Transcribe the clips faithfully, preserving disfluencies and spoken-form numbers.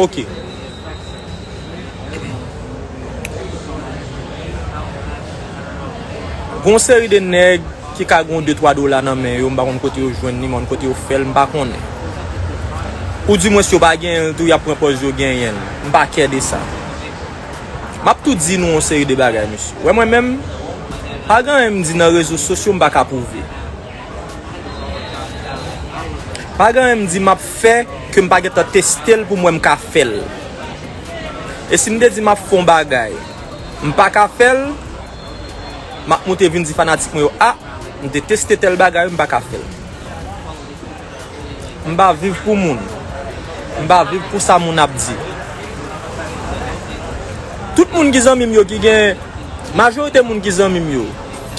Ok. Gon seri de nèg ki ka gon de twa dola nan men yo, m pa konn kote yo jwenn li, m pa konn kote yo fè l, m pa konnen. Ou di mwens yo pa genyen l tou, y ap pran pòz yo genyen l. M pa kè de sa. M ap tou di nou yon seri de bagay, mesye. Wè mwen menm, pa gen anyen m di nan rezo sosyo m pa ka pwouve. Pa gen anyen m di m ap fè ke m pa gentan teste l pou m wè m ka fè l. E si m te di m ap fè yon bagay, m pa ka fè l, m ap moute vin di fanatik mwen yo, a, m te teste tèl bagay, m pa ka fè l. M pa viv pou moun. M pa viv pou sa moun ap di. Tout moun ki zanmi m yo ki gen, majorite moun ki zanmi m yo,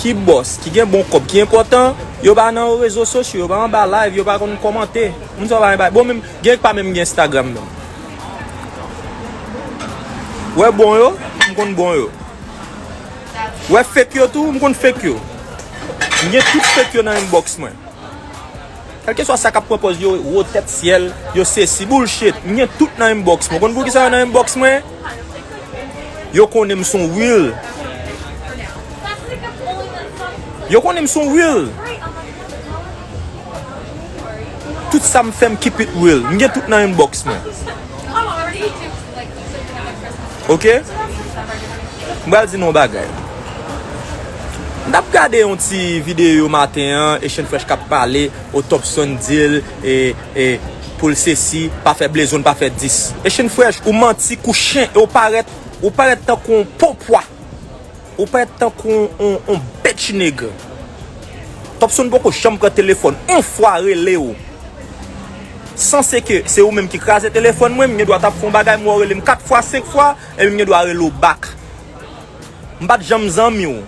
ki bòs, ki gen bon kòb, ki enpòtan, yo pa nan rezo sosyo, yo pa anba live, yo pa konn kòmante. Moun sa yo pa gen bay. Bon, menm, gen k pa menm gen Instagram menm. Wè bon yo, m konn bon yo. Wè fake yo tou, m konn fake yo. M gen tout fake yo nan inbox mwen. Kèlkeswa sa k ap pran pòz yo, wo tèt syèl, yo sesi, bullshit. M gen tout nan inbox mwen. Konn poukisa yo nan inbox mwen? Yo konnen m son real. Yo konnen m son real. Tout sa m fè, m keep it real. M gen tout nan inbox mwen. Ok? M pral di nou yon bagay. M t ap gade yon ti videyo maten an, Asian Fresh k ap pale, o Topson di l, e, e, pou l sesi, pa fè blezon, pa fè dis. Asian Fresh, ou manti kou chen, e ou parèt, ou parèt tankou yon po pwa. Ou parèt tankou yon, yon, yon bitch nèg. Topson poko janm pran telefòn, yon fwa rele w. Sanse ke se ou menm ki kraze telefòn mwen, m gen dwa t ap fè yon bagay, m wè w rele m kat fwa, senk fwa, epi m gen dwa rele w back. M pa t janm zanmi w.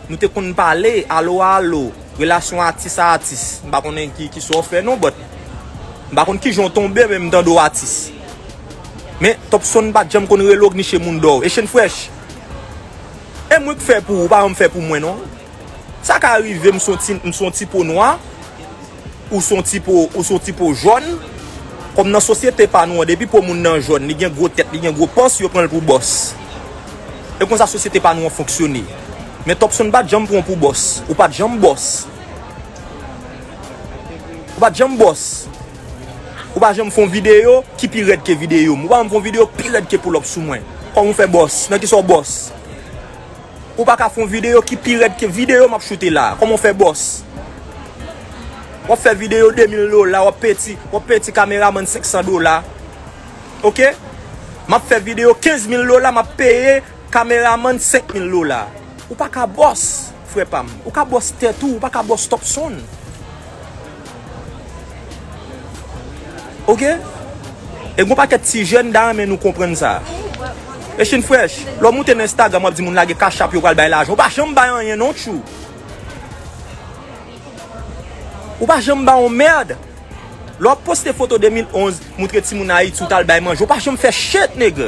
Nou te konn pale, alo a alo, relasyon atis a atis. M pa konnen ki, ki sa w fè non, but m pa konn kijan w tonbe, men m tande w atis. Men Topson pa t janm konn rele w k niche moun dò w. Asian Fresh. E mwen k fè pou ou, ou pa janm fè pou mwen non. Sa ka rive m s on ti, m s on ti po nwa, ou s on ti po, ou s on ti po jòn. Kòm nan sosyete pa nou an, depi po moun nan jòn, li gen gwo tèt, li gen gwo pòs, yo pran l pou bòs. E konsa sosyete pa nou an fonksyone. Men Topson pa t janm pran w pou bòs. Ou pa t janm bòs. Ou pa t janm bòs. Ou pa janm fè yon videyo ki pi rèd ke videyo m. Ou pa janm fè yon videyo pi rèd ke pull up sou mwen. Kòman w fè bòs? Nan kisa w bòs? Ou pa ka fè yon videyo ki pi rèd ke videyo m ap choute la. Kòman w fè bòs? W ap fè videyo de mil dola, w ap peye ti, w ap peye ti kameramann senk san dola. Ok? M ap fè videyo kenz mil dola, m ap peye kameramann senk mil dola. Ou pa ka bòs, frè pa m. Ou ka bòs tèt ou, ou pa ka bòs Topson. Ok? E gon pakèt ti jèn ta renmen nou konprann sa. Asian Fresh, lè w moute nan Instagram, w ap di moun lage Cash App, yo pral bay lajan. Ou pa janm bay anyen non, tchou. Ou pa janm bay yon mèd. Lè w ap poste foto de mil onz, moutre timoun Ayiti, ou t al bay manje, ou pa janm fè shit, nèg.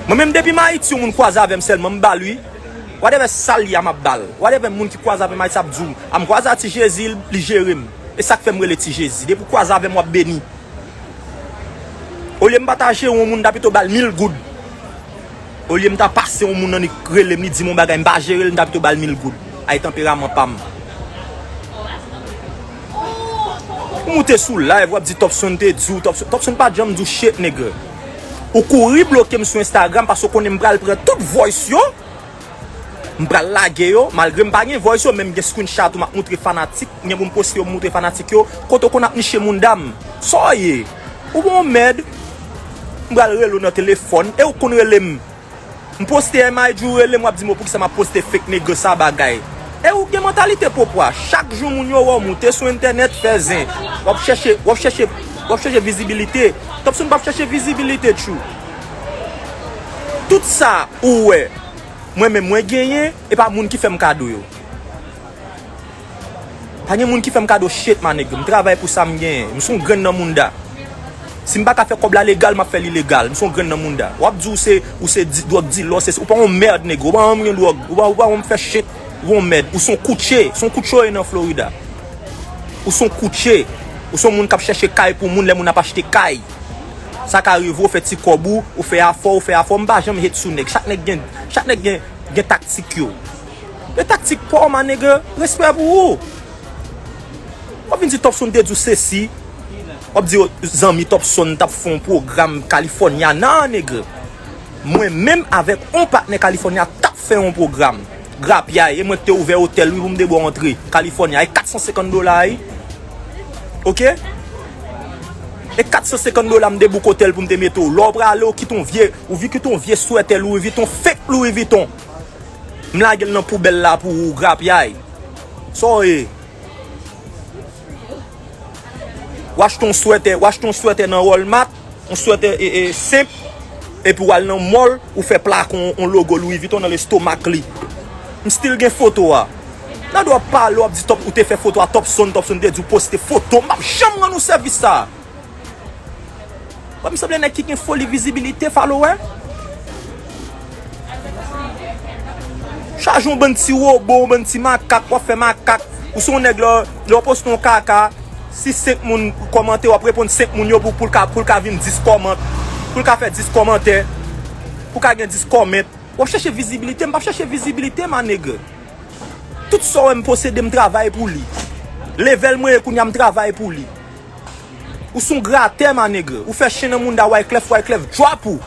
Mwen menm, depi m Ayiti, yon moun kwaze avè m sèlman, m ba l wi. Whatever sa l ye a, m ap ba l. Whatever moun ki kwaze avè m Ayiti ap di w, a m kwaze a Ti Jezi, li jere m. E sa k fè m rele Ti Jezi. Depi w kwaze avè m, w ap beni. Olye m pa ta jere yon moun, m ta pito ba l mil goud. Olye m ta pase yon moun nan li rele m, li di m yon bagay, m pa jere l, m ta pito ba l mil goud. Ay tanperaman pa m. Ou moute sou live, w ap di Topson te di w, Topson, Topson pa janm di w shit, nèg. Ou kouri bloke m sou Instagram paske w konnen m pral pran tout voice yo. M pral lage yo, malgre m pa gen voice yo, men m gen screenshot ou m ap moutre fanatik, m gen pou m poste yo, m moutre fanatik yo, kote w konn ap niche moun dam. Sa w ye? Ou bon mèd. M pral rele w nan telefòn, e ou konn rele m. M poste M I G ou rele m, w ap di m, "O, poukisa m ap poste fake nèg sa bagay?" E ou gen mantalite popwa. Chak jou moun yo wè w moute sou entènèt, fè zen. W ap chèche, w ap chèche, w ap chèche vizibilite. Topson p ap chèche vizibilite, tchou. Tout sa ou wè, mwen menm mwen genyen, e pa moun ki fè m kado yo. Pa gen moun ki fè m kado shit, my nigga. M travay pou sa m genyen. M se yon grenn nan munda. Si m pa ka fè kòb la legal, m ap fè l ilegal. M se yon grenn nan munda. W ap di w se, ou se di, drug dealer, se, ou pa yon mèd, nèg. Ou pa yon gen drug. Ou pa, ou pa yon fè shit. Ou yon mèd. Ou se yon koutje. Se yon koutje w ye nan Florida. Ou se yon koutje. Ou se yon moun k ap chèche kay pou moun, lè moun ap achte kay. Sa ka rive w fè ti kòb ou, ou fè afè w, ou fè afè w. M pa janm hate sou nèg. Chak nèg gen, chak nèg gen, gen taktik yo. E taktik pa w, my nigga, respè pou ou. W ap vin di Topson te di w sesi. W ap di zanmi Topson t ap fè yon pwogram California. Nan, nigga. Mwen menm avèk yon patnè California t ap fè yon pwogram. Grapyay, e mwen ki te ouvè otèl, wi, pou m te ba w antre. California, e kat san senkant dola, wi. Oke? E kat san senkant dola m te bouk otèl pou m te mete w. Lè w prale, w kite yon vye, ou vi kite yon vye swètè Louis Vuitton, fake Louis Vuitton. M lage l nan poubèl la pou ou, grapyay. Sa w ye? W achte yon swètè, w achte yon swètè nan Walmart, yon swètè, e, e, senp, epi w al nan mall, ou fè plake yon, yon logo Louis Vuitton nan lestomak li. M still gen foto a. Nan dwa pale, w ap di Top, ou te fè foto a Topson, Topson te di w poste foto, m p ap janm rann ou sèvis sa. Wè, m sanble nèg ki gen foli vizibilite, follower. Chaje yon bann ti wobo, yon bann ti makak, w ap fè makak. Ou se yon nèg lè, lè w poste yon kaka, si senk moun kòmante, w ap reponn senk moun yo pou, pou l ka, pou l ka vin dis kòmant, pou l ka fè dis kòmantè, pou l ka gen dis kòmant. W ap chèche vizibilite, m p ap chèche vizibilite, my nigga. Tout sa w wè m posede, m travay pou li. Level mwen ye kounye a, m travay pou li. Ou se yon gratè, my nigga. Ou fè chen nan mounda Wyclef, Wyclef drop ou.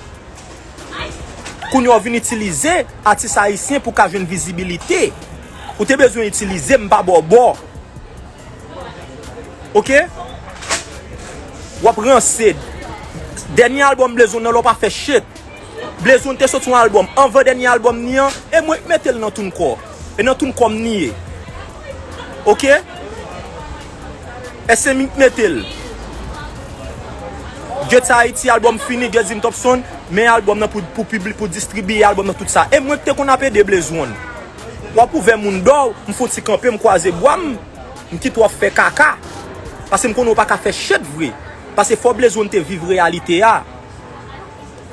Kounye a w vin itilize atis ayisyen pou ka jwenn vizibilite. Ou te bezwen itilize m, m pa ba w bò. Oke? W ap ranse. Dènye albòm Blaze One nan, lè w pa fè shit. Blaze One te soti yon albòm anvan dènye albòm ni an, e mwen k mete l nan TuneCore. E nan TuneCore m ni ye. Oke? S M M ki mete l. Gets Haiti, albòm fini, Gets di m Topson, men albòm nan pou, pou pibli-, pou distribiye albòm nan, tout sa. E mwen ki te konn ap ede Blaze One. W ap ouvè moun dò w, m fouti kanpe, m kwaze bwa m, m kite w ap fè kaka. Paske m konnen w pa ka fè shit vre. Paske fò Blaze One te viv reyalite a.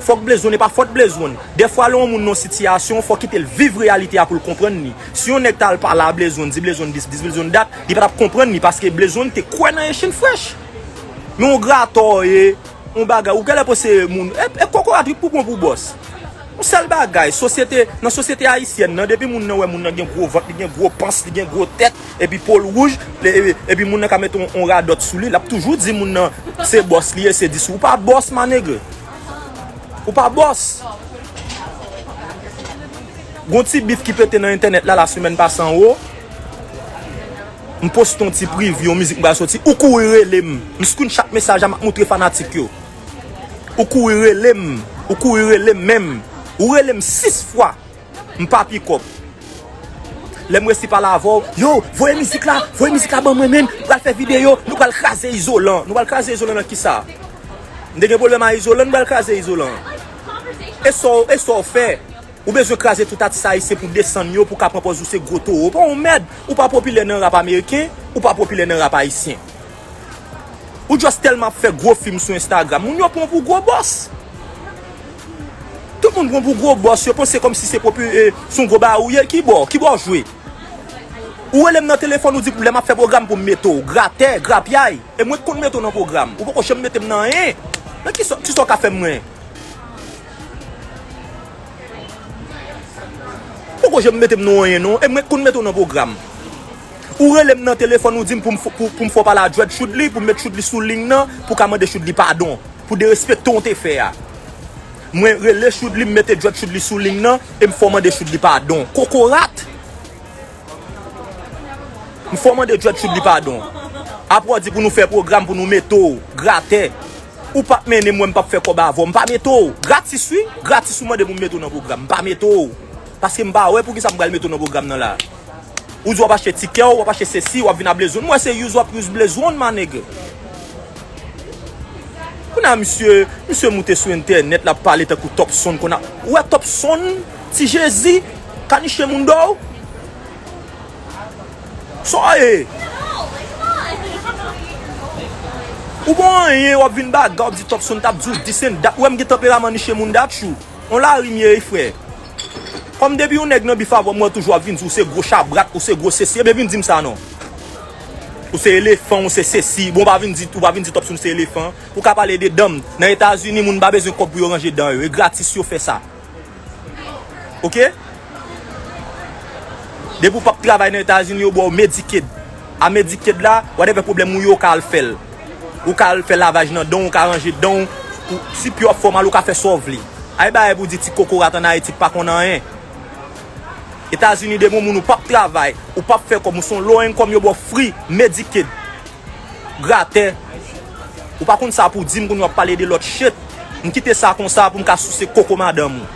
Fòk Blaze One, e pa fòt Blaze One. Dèfwa, lè yon moun nan yon sitiyasyon, fòk kite l viv reyalite a pou l konprann li. Si yon nèg t al pale a Blaze One, di Blaze One dis, dis Blaze One dat, li pa t ap konprann li, paske Blaze One te kwè nan Echin Fresh. Men yon gratè w ye, yon bagay, ou genlè panse moun, e, e kokorat wi pou pran pou bòs. Yon sèl bagay, sosyete, nan sosyete ayisyèn nan, depi moun nan wè moun nan gen gwo vant, li gen gwo pans, li gen gwo tèt, epi po l wouj, e, e, epi moun nan ka mete yon, yon radòt sou li, l ap toujou di moun nan se bòs li ye, se dis. Ou pa bòs, my nigga. Ou pa bòs. Gon ti bif ki pete nan entènèt la, lasemèn pase anwo. M poste yon ti preview yon mizik m pral soti. Ou kouri rele m. M screenshot mesaj la, m ap moutre fanatik yo. Ou kouri rele m. Ou kouri rele m menm. Ou rele m sis fwa. M pa pick up. Lè m resi pale avè w, yo, voye mizik la, voye mizik la ban mwen, menn. Nou pral fè videyo, nou pral kraze izolan. Nou pral kraze izolan nan kisa? M te gen pwoblèm a izolan, nou pral kraze izolan. E sa w, e sa w fè? Ou bezwen kraze tout atis ayisyen pou desann yo, pou ka pran pòz ou se gwo towo. Pa yon mèd, ou pa popilè nan rap ameriken, ou pa popilè nan rap ayisyen. Ou just tèlman ap fè gwo fim sou Instagram, moun yo pran w pou gwo bòs. Tout moun pran w pou gwo bòs, yo panse kòmsi se popi-, e, se yon gwo bagay ou ye. Ki bò? Ki bò w jwe? Ou rele m nan telefòn, ou di lè m ap fè pwogram pou m mete w. Gratè, grapyay. E mwen k konn mete w nan pwogram. Ou poko janm mete m nan anyen. Nan kisa, kisa w ka fè m mwen? Poko janm mete m nan anyen non. E mwen k konn mete w nan pwogram. Ou rele m nan telefòn, ou di m pou m f-, pou, pou m fè w pale a Dread Shoudly, pou m met Shoudly sou liy nan, pou w ka mande Shoudly padon. Pou derespekte w te fè a. Mwen rele Shoudly, m mete Dread Shoudly sou liy nan, e m fè w mande Shoudly padon. Kokorat! M fè w mande Dread Shoudly padon. Apre w di pou nou fè pwogram, pou nou mete w, gratè. Ou p ap mennen m, mwen m p ap fè kòb avè w. M pa mete w. Gratis, wi. Gratis ou mande pou m mete w nan pwogram. M pa mete w. Paske m pa wè poukisa m pral mete w nan pwogram nan la. Ou di w ap achte tikè w, w ap achte sesi, w ap vin a Blaze One. M wè se use w ap use Blaze One, my nigga. Kounye a, misye, misye moute sou entènèt, l ap pale tankou Topson, konn a, ou wè Topson, Ti Jezi, ka niche moun dò w? Sa w ye? Ou bon anyen, w ap vin baga, w ap di Topson t ap di w dis and dat. Ou wè m gen tanperaman niche moun dat, chou. On lari m ye, wi, frè. Kòm depi yon nèg nan bif avè w, m wè toujou ap vin di w se gwo chabrak, ou se gwo sesi, ebyen vin di m sa non. Ou se elefan, ou se sesi. Bon, ou pa vin di, ou pa vin di Topson se elefan. Ou ka pale de dan m. Nan Etazini, moun pa bezwen kòb pou yo ranje dan yo. E gratis yo fè sa. Oke? Depi w p ap travay nan Etazini, yo ba w Medicaid. A Medicaid la, whatever pwoblèm ou ye, ou ka al fè l. Ou ka al fè lavaj nan dan w, ou ka ranje dan w. Ou, si pye w ap fè w mal, ou ka fè sa w vle. Ay bagay pou di ti kokorat ann Ayiti k pa konn anyen. Etazini, depi yon moun ou p ap travay, ou p ap fè kòb, ou se yon low income, yo ba w free Medicaid. Gratè. Ou pa konn sa pou di m, kounye a w ap pale de lòt shit. M kite sa konsa pou m ka souse koko madanm ou.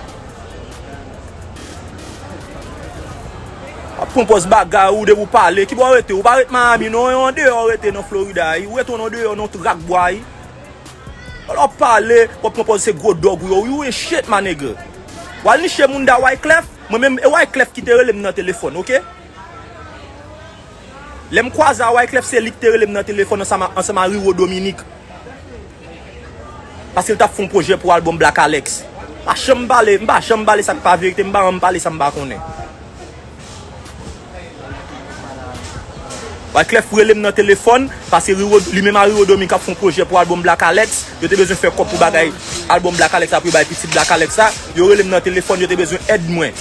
W ap pran pòz bagay ou depi w pale. Kibò w rete? Ou pa ret Miami non, e andeyò w rete nan Florida wi. Ou rete andeyò nan tout rak bwa wi. Lè w ap pale, w ap pran pòz se gwo dòg ou yo wi. Ou e shit, my nigga. W al niche moun da Wyclef, mwen menm, e Wyclef ki te rele m nan telefòn, oke? Lè m kwaze a Wyclef, se li ki te rele m nan telefòn ansanm a, ansanm a Riro Dominique. Paske l t ap fè yon pwojè pou albòm Black Alex. M pa janm pale, m pa janm pale sa k pa verite, m pa janm pale sa m pa konnen. Wyclef rele m nan telefòn, paske Riro, li menm a Riro Dominique ap fè yon pwojè pou albòm Black Alex. Yo te bezwen fè kòb pou bagay albòm Black Alex la, pou yo bay pitit Black Alex la. Yo rele m nan telefòn, yo te bezwen èd mwen.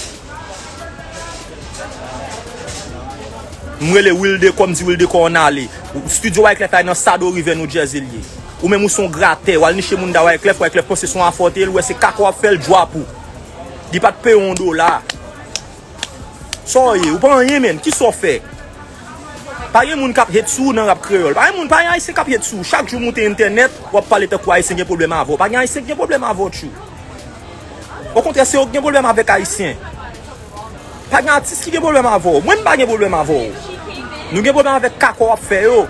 M rele Wilde kò, m di Wilde kò ann ale. Studio Wyclef la nan Sado River, New Jersey l ye. Ou menm ou se yon gratè, w al niche moun da Wyclef, Wyclef panse se yon afè w te ye, l wè se kaka w ap fè, l drop ou. Li pa t peye w yon dola. Sa w ye? Ou pa anyen, menn. Kisa w fè? Pa gen moun k ap hate sou ou nan rap kreyòl. Pa gen moun, pa gen ayisyen k ap hate sou ou. Chak jou w moute entènèt, w ap pale tankou ayisyen gen pwoblèm avè w. Pa gen ayisyen ki gen pwoblèm avè w, tjou. Okontrè, se yo ki gen pwoblèm avèk ayisyen. Pa gen atis ki gen pwoblèm avè w. Mwen, m pa gen pwoblèm avè w. Nou gen pwoblèm avèk kaka w ap fè yo.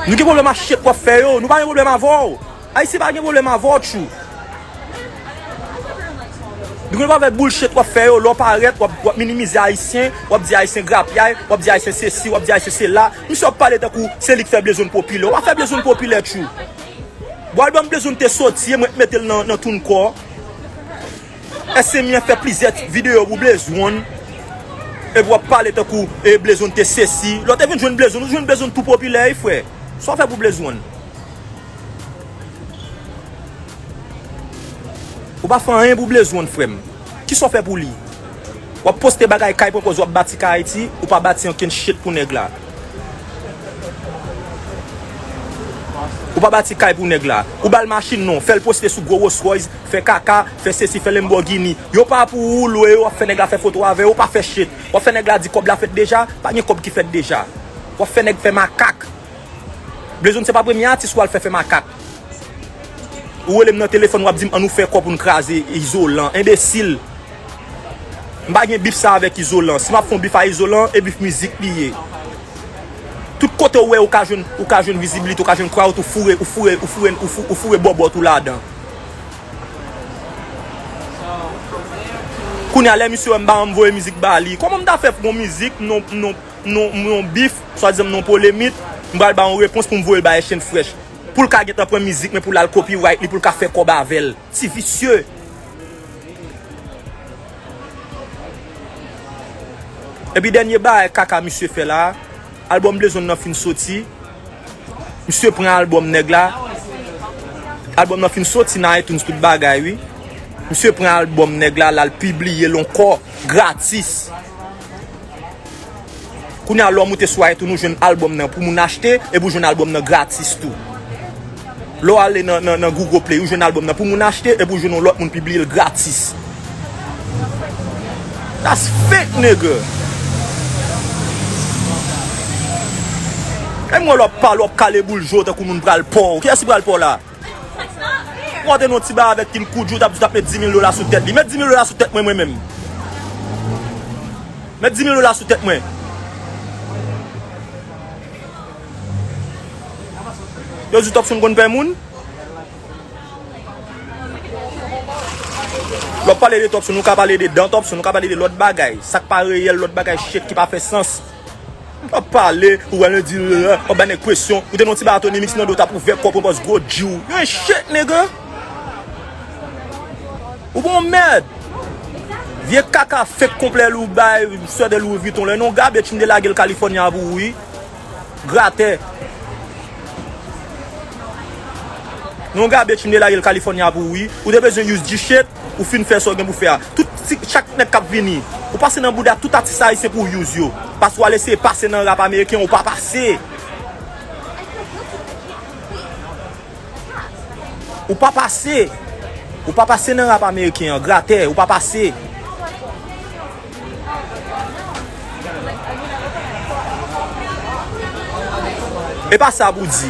Nou gen pwoblèm ak shit w ap fè yo. Nou pa gen pwoblèm avè w. Ayisyen pa gen pwoblèm avè w, tjou. Nou gen pwoblèm avèk bullshit w ap fè yo. Lè w parèt, w ap, w ap minimize Ayisyen, w ap di Ayisyen grapyay, w ap di Ayisyen sesi, w ap di Ayisyen sela. Misye ap pale tankou se li k fè Blezone popilè. Ou pa fè Blezone popilè, tjou. Bon, albòm Blezone te soti, e mwen k mete l nan, nan TuneCore. S M F fè plizyè videyo pou Blezone. Epi w ap pale tankou, e, Blezone te sesi. Lè w te vin jwenn Blezone, ou jwenn Blezone tou popilè, wi, frè. Sa w fè pou Blezone? Ou pa fè anyen pou Blezone, frè m. Kisa w fè pou li? W ap poste bagay kay pran pòz w ap bati kay Ayiti, ou pa bati ankenn shit pou nèg la. Ou pa bati kay pou nèg la. Ou ba l machin non, fè l poste sou gwo Rolls Royce, fè kaka, fè sesi, fè Lamborghini. Yo pa pou ou lwe yo, w ap fè nèg la fè foto avè yo, ou pa fè shit. W ap fè nèg la di kòb la fèt deja, pa gen kòb ki fèt deja. W ap fè nèg fè makak. Blezone se pa premye atis w al fè fè makak. Ou rele m nan telefòn, w ap di m, "Ann nou fè kò pou n kraze Izolan." Enbesil. M pa gen bif sa avèk Izolan. Si m ap fè yon bif a Izolan, e bif mizik li ye. Tout kote ou wè ou ka jwenn, ou ka jwenn vizibilite, ou ka jwenn crowd, ou foure, ou foure, ou foure, ou fou-, ou foure bòbòt ou ladan. Kounye a, lè misye wè m pa janm voye mizik ba li, kòman m ta fè pou yon mizik, m nan, m nan, m nan, m nan yon bif, swadizan m nan yon polemik, m pral ba yon repons pou m voye l bay Chen Frèch. Pou l ka gentan pran mizik mwen, pou l al copyright li, pou l ka fè kòb avè l. Ti visye. Epi dènye bagay kaka misye fè la, albòm Blezone nan fin soti. Misye pran albòm nèg la. Albòm nan fin soti nan iTunes, tout bagay, wi. Misye pran albòm nèg la, l al pibliye l ankò, gratis. Kounye a, lè w moute sou iTunes, ou jwenn albòm nan pou moun achte, epi ou jwenn albòm nan gratis tou. Lè w ale nan, nan, nan Google Play, ou jwenn albòm nan pou moun achte, epi ou jwenn yon lòt moun pibliye l gratis. That's fake, nigga. E mwen, lè w ap pale, w ap kale boul je w tankou moun pral pa w. Kiyès ki pral pa w la? Ou antre nan yon ti bagay avèk King Koudjou, t ap di w t ap met dis mil dola sou tèt li. Met dis mil dola sou tèt mwen, mwen menm. Met dis mil dola sou tèt mwen. Yo di Topson konn pè moun. Lè w ap pale de Topson, ou ka pale de dan Topson, ou ka pale de lòt bagay. Sa k pa reyèl, lòt bagay shit ki pa fè sans. W ap pale, ou wè l di, w ap bay nèg presyon, ou te nan yon ti bagay Tony Mix nan do, t ap ouvè kò w pran pòz gwo G W. You ain't shit, nigga. Ou bon mèd. Vye kaka fake konplè Louis bay, sè de Louis Vuitton, lè non gabe tchim de lage l California pou ou, wi. Gratè. Non gabe tchim de lage l California pou ou, wi. Ou te bezwen use G-Shit, ou fin fè sa w gen pou fè a. Tout ti, chak nèg k ap vini, ou pase nan bouda tout atis ayisyen pou w use yo. Paske w al eseye pase nan rap ameriken, ou pa pase. Ou pa pase. Ou pa pase nan rap ameriken an, gratè, ou pa pase. E pa sa pou di.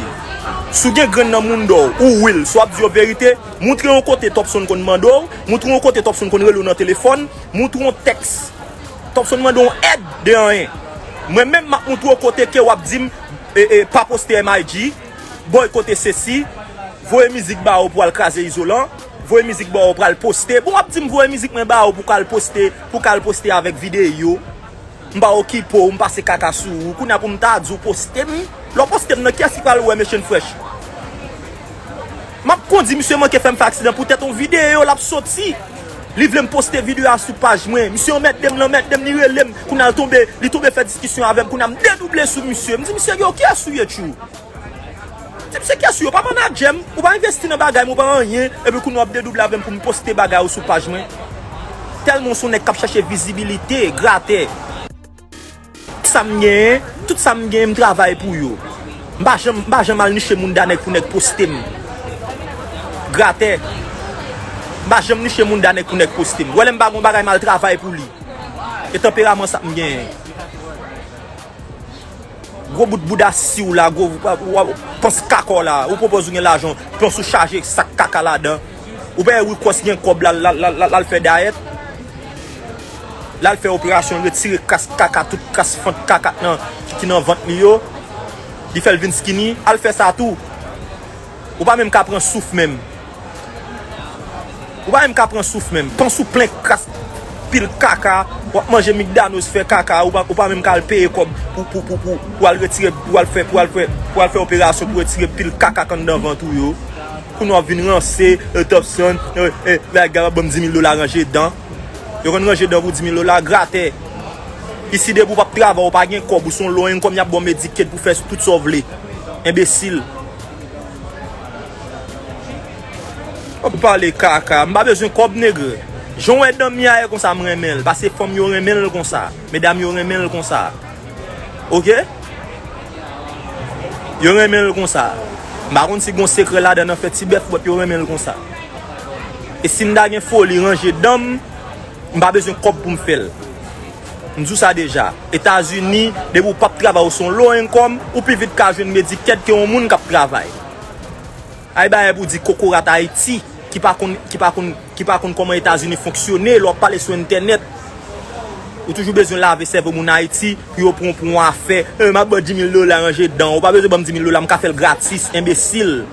Si w gen grenn nan mouda w, ou will, si w ap di yo verite, moutre yon kote Topson konn mande w, moutre yon kote Topson konn rele w nan telefòn, moutre yon tèks. Topson mande w èd de anyen. Mwen menm, m ap moutre w kote ke w ap di m, e, e, pa poste M I G, boykote sesi, voye mizik ba w pou al kraze izolan, voye mizik ba w pou al poste. Bon, w ap di m voye mizik mwen ba w pou k al poste, pou k al poste avèk videyo. M pa okipe w, m pase kaka sou ou. Kounye a pou m ta di w poste m. Lè w poste m nan, kiyès ki pral wè Mechan Fresh? M ap kondi, misye manke fè m fè aksidan poutèt yon videyo l ap soti. Li vle m poste videyo a sou paj mwen. Misye anmède m, l anmède m, li rele m. Kounye a l tonbe, li tonbe fè diskisyon avè m. Kounye a m dedouble sou misye. M di misye, yo, kiyès ou ye, tchou? M di misye, kiyès ou ye? Ou pa manadjè m, ou pa envesti nan bagay mwen, ou pa anyen. Epi kounye a w ap dedouble avè m pou m poste bagay ou sou paj mwen. Tèlman w se yon nèg k ap chache vizibilite, gratè. Tout sa m genyen, tout sa m genyen, m travay pou yo. M pa janm, m pa janm al niche mouda nèg pou nèg poste m. Gratè. M pa janm niche mouda nèg pou nèg poste m. Ou wè lè m pa gon bagay, m al travay pou li. E tanperaman sa m genyen. Gwo bout bouda si w la, gwo, w, w, w, pans kaka w la. Ou pwopòz ou gen lajan, pans ou chaje sak kaka ladan. Ou pa wè Rick Ross gen kòb la, l al, l al, l al, l al fè dayèt. L al fè operasyon, retire kras kaka, tout kras fant kaka nan, ki, ki nan vant li yo. Li fè l vin skinny. Al fè sa tou. Ou pa menm ka pran souf menm. Ou pa menm ka pran souf menm. Pans ou plen kras, pil kaka. W ap manje McDonald's, fè kaka. Ou pa, ou pa menm ka al peye kòb pou, pou, pou, pou, pou al retire, pou al fè, pou al fè, pou al fè operasyon pou retire pil kaka k anndan vant ou yo. Kounye a w ap vin ranse, e, Topson, e, e, bagay, ban m di mil dola ranje dan. Yo konn ranje dan pou di mil dola, gratè. Isi depi w p ap travay, ou pa gen kòb, ou se yon low income, y ap ba w Medicaid pou fè tout sa w vle. Enbesil. W ap pale kaka, m pa bezwen kòb, nèg. Jan w wè dan m ye a, e konsa m renmen l, paske fanm yo renmen l konsa, medam yo renmen l konsa. Oke? Yo renmen l konsa. M pa konn si gon sekrè ladan nan fè ti bèf, but yo renmen l konsa. E si m ta gen foli ranje dan m, m pa bezwen kòb pou m fè l. M di w sa deja. Etazini, depi w p ap travay, ou se yon low income, ou pi vit ka jwenn Medicaid ke yon moun k ap travay. Ay bagay pou di kokorat Ayiti, ki pa konn, ki pa konn, ki pa konn kòman Etazini fonksyone, lè w ap pale sou entènèt, ou toujou bezwen lave sèvo moun Ayiti pou yo pran w pou yon afè. E, m ap ba w di mil dola ranje dan w. Ou pa bezwen ban m di mil dola, m ka fè l gratis, enbesil.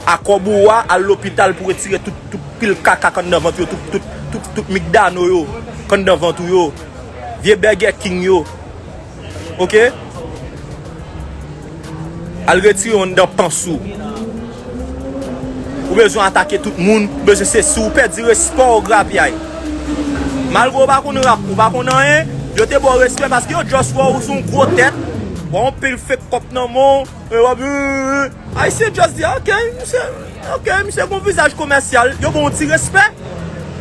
A kòb ou a, al lopital pou retire tout, tout pil kaka k anndan vant yo, tout, tout, tout, tout migdano yo k anndan vant ou yo, vye Burger King yo. Oke? Al retire yo anndan pans ou. Ou bezwen atake tout moun, ou bezwen sesi, ou pèdi respè w grapyay. Malgre w pa konn rap, ou pa konn anyen, yo te ba w respè paske yo just wè w se yon gwo tèt, w anpil fake kòb nan men w, e w ap, e, e, e. Ayisyen just di, "Ok, misye, ok, misye gon vizaj komèsyal." Yo ba w yon ti respè.